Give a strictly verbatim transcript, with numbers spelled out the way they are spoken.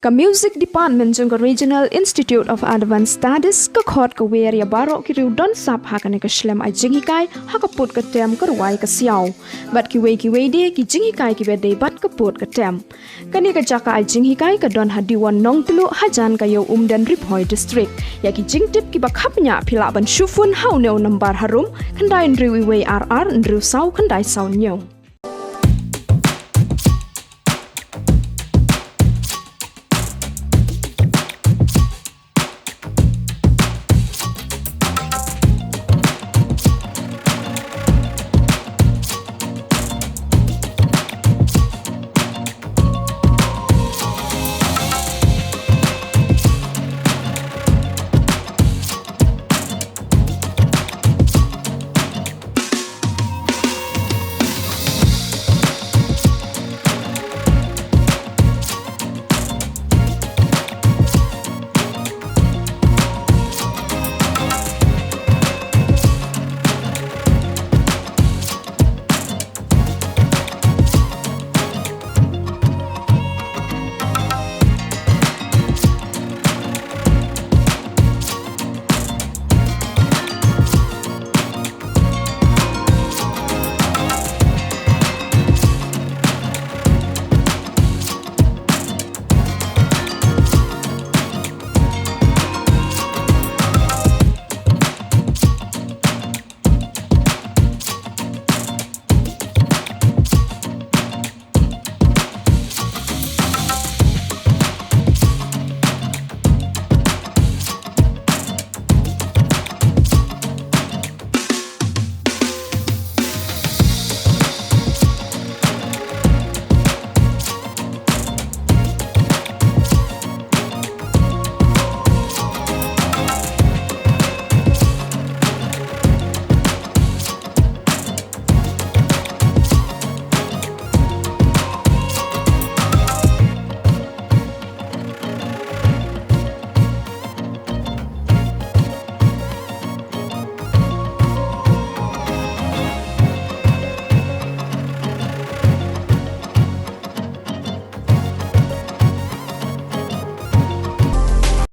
Ka Music Department jong ka Regional Institute of Advanced Studies ka khot ka wer ïa baroh ki riew don sap ha kane ka shlem ai jinghikai ha ka pud ka tem, ka rwai, ka siaw bad kiwei kiwei de ki jinghikai kiba dei bad ka pud ka tem. Kane ka jaka ai jinghikai ka don ha Diwon Nongtluh, hajan ka Ïew Umden, Ri Bhoi District. Ïa ki jingtip kiba kham bniah phi lah ban shu phone ha une u nombar harum: khyndai hynriew wei ar ar hynriew saw khyndai saw hynñiew.